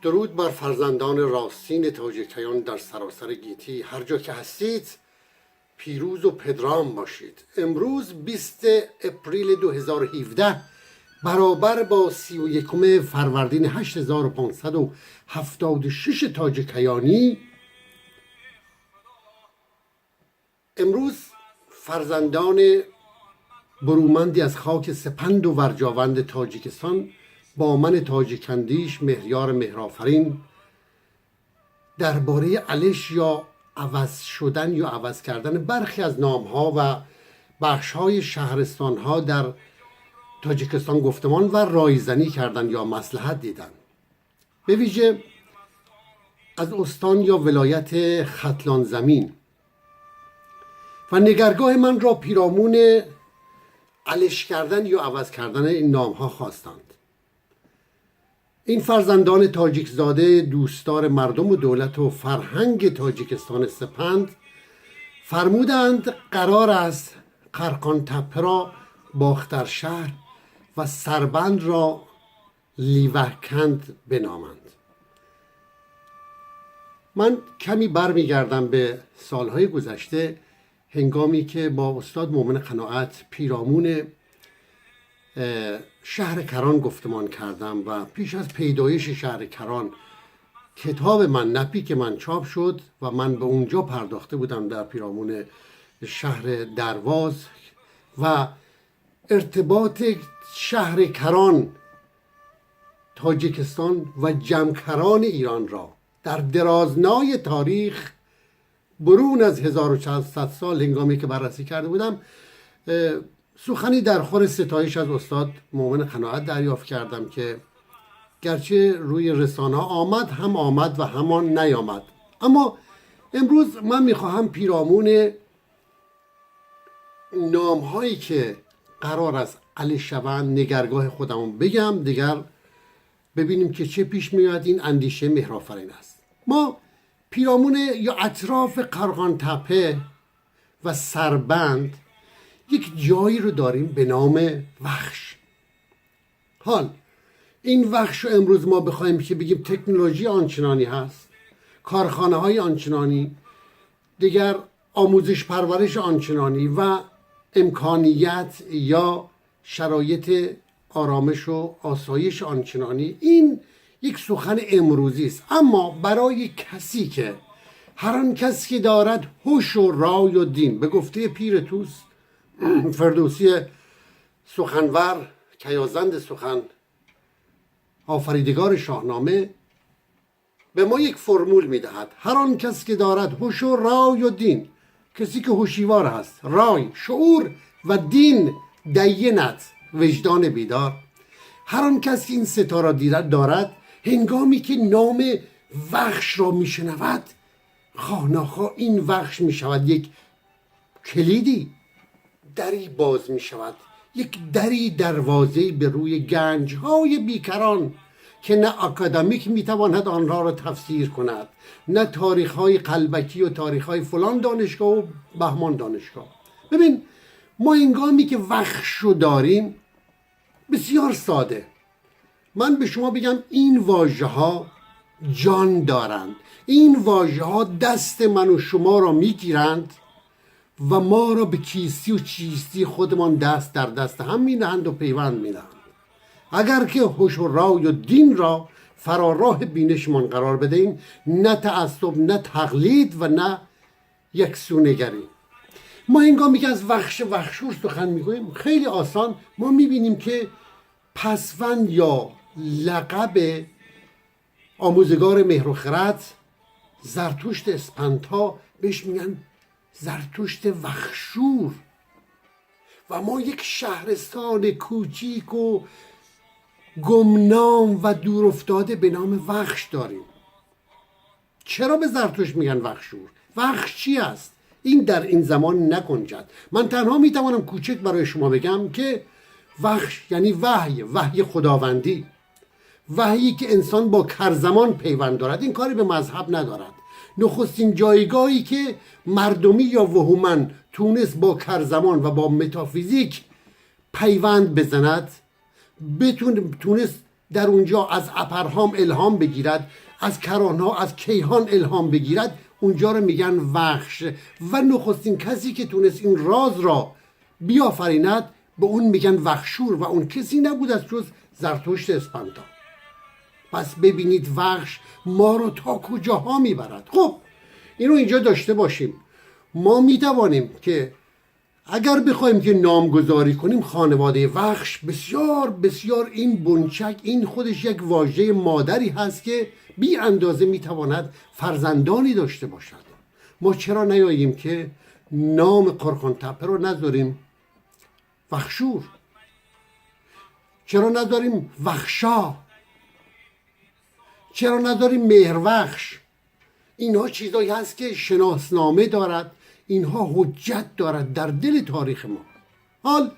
درود بر فرزندان راستین تاجیکیان در سراسر گیتی. هر جا که هستید پیروز و پدرام باشید. امروز 20 اپریل 2017 برابر با 31 فروردین 8576 تاجیکیانی. امروز فرزندان برومندی از خاک سپند و ورجاوند تاجیکستان با من تاجیکندیش مهریار مهرآفرین درباره الش یا عوض شدن یا عوض کردن برخی از نامها و بخش‌های شهرستانها در تاجیکستان گفتمان و رایزنی کردند یا مصلحت دیدند. به ویژه از استان یا ولایت ختلان زمین و نگرگاه من را پیرامون الش کردن یا عوض کردن این نامها خواستند. این فرزندان تاجیک زاده دوستدار مردم و دولت و فرهنگ تاجیکستان سپند فرمودند قرار است قرقان تپه را باختر شهر و سربند را لیوهکند بنامند. من کمی برمیگردم به سالهای گذشته، هنگامی که با استاد مومن قناعت پیرامون شهر کران گفتمان کردم و پیش از پیدایش شهر کران کتاب من نپی که من چاپ شد و من به اونجا پرداخته بودم در پیرامون شهر درواز و ارتباط شهر کران تاجیکستان و جمکران ایران را در درازنای تاریخ برون از 1400 سال هنگامی که بررسی کرده بودم، سخنی در خور ستایش از استاد مومن قناعت دریافت کردم که گرچه روی رسانه آمد هم آمد و همان نیامد. اما امروز من میخواهم پیرامون نامهایی که قرار است علی شوند نگرگاه خودمون بگم، دیگر ببینیم که چه پیش میاد. این اندیشه مهرآفرین است. ما پیرامون یا اطراف قرقان تپه و سربند یک جایی رو داریم به نام وخش. حال این وخش رو امروز ما بخوایم که بگیم تکنولوژی آنچنانی هست، کارخانه های آنچنانی، دیگر آموزش پرورش آنچنانی و امکانیت یا شرایط آرامش و آسایش آنچنانی، این یک سخن امروزی است. اما برای کسی که هر آن کس که دارد هوش و رای و دین، به گفته پیر توس فردوسی سخنور کیازند سخن آفریدگار شاهنامه، به ما یک فرمول میدهد: هر آن کس که دارد هوش و رای و دین، کسی که هوشیوار هست، رای، شعور و دین، دینت، وجدان بیدار، هر آن کس که این ستا را دارد، هنگامی که نام وخش را میشنود، خواه ناخواه این وخش میشود یک کلیدی، دری باز میشود، یک دری، دروازه‌ای به روی گنج‌های بیکران که نه اکادمیک میتواند آنها را تفسیر کند، نه تاریخ‌های قلبکی و تاریخ‌های فلان دانشگاه و بهمان دانشگاه. ببین، ما هنگامی که وخش رو داریم، بسیار ساده من به شما بگم، این واژه‌ها جان دارند، این واژه‌ها دست من و شما را میگیرند و ما را به کیستی و چیستی خودمان دست در دست هم می‌نهند و پیوند می‌دهند. اگر که هوش و رای و دین را فراراه بینشمان قرار بدهیم، نه تعصب، نه تقلید و نه یکسونگری. ما هنگامی که از وخش وخشور سخن میگوییم، خیلی آسان ما میبینیم که پسوند یا لقب آموزگار مهر و خرد زرتشت اسپنتا، بهش میگن زرتشت وخشور. و ما یک شهرستان کوچیک و گمنام و دور افتاده به نام وخش داریم. چرا به زرتشت میگن وخشور؟ وخش چی است؟ این در این زمان نگنجد. من تنها میتوانم کوچک برای شما بگم که وخش یعنی وحی، وحی خداوندی، وحیی که انسان با کرزمان پیوند دارد. این کاری به مذهب ندارد. نخستین جایگاهی که مردمی یا وهومن تونست با کرزمان و با متافیزیک پیوند بزند، تونست در اونجا از اپرهام الهام بگیرد، از کرانها، از کیهان الهام بگیرد، اونجا رو میگن وخش. و نخستین کسی که تونست این راز را بیافریند به اون میگن وخشور و اون کسی نبود از جز زرتشت اسپنتا. پس ببینید وخش ما رو تا کجاها میبرد. خب اینو اینجا داشته باشیم. ما میتوانیم که اگر بخوایم که نامگذاری کنیم خانواده وخش، بسیار بسیار این بنچک، این خودش یک واژه مادری هست که بی اندازه میتواند فرزندانی داشته باشد. ما چرا نیاییم که نام قرخان تپه رو نذاریم وخشور؟ چرا نداریم وخشا؟ چرا نداریم مهروخش؟ اینها چیزایی هست که شناسنامه دارد، اینها حجت دارد در دل تاریخ ما. حال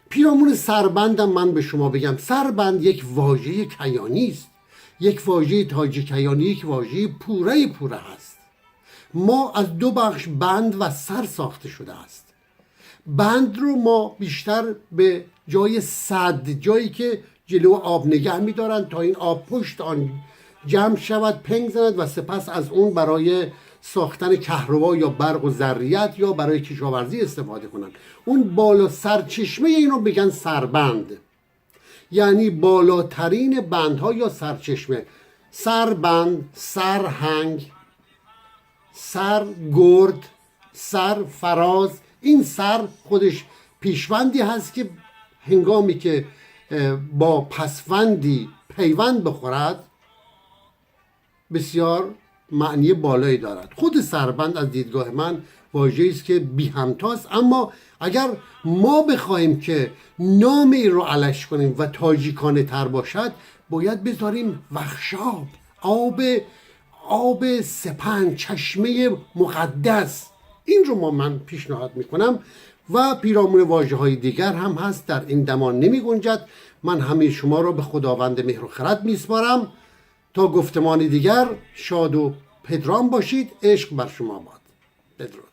پیرامون سربندم من به شما بگم، سربند یک واژه کیانی است، یک واژه تاج کیانی، یک واژه پوره پوره هست. ما از دو بخش بند و سر ساخته شده است. بند رو ما بیشتر به جای سد، جایی که جلو آب نگه می‌دارند تا این آب پشت آن جمع شود، پنگ زند و سپس از اون برای ساختن کهربا یا برق و ذریت یا برای کشاورزی استفاده کنند. اون بالا سرچشمه اینو بگن سربند، یعنی بالاترین بندها یا سرچشمه. سربند، سرهنگ، سرگرد، سرفراز. این سر خودش پیشوندی هست که هنگامی که با پسوندی پیوند بخورد بسیار معنی بالایی دارد. خود سربند از دیدگاه من واژه‌ای است که بی همتاست، اما اگر ما بخواهیم که نام این رو علش کنیم و تاجیکانه تر باشد، باید بذاریم وخشاب، آب سپند، چشمه مقدس. این رو من پیشنهاد میکنم و پیرامون واژه های دیگر هم هست، در این دمان نمی گنجد. من همه شما رو به خداوند مهر و خرد میسپارم. تا گفتمان دیگر شاد و پدرام باشید. عشق بر شما باد. بدرود.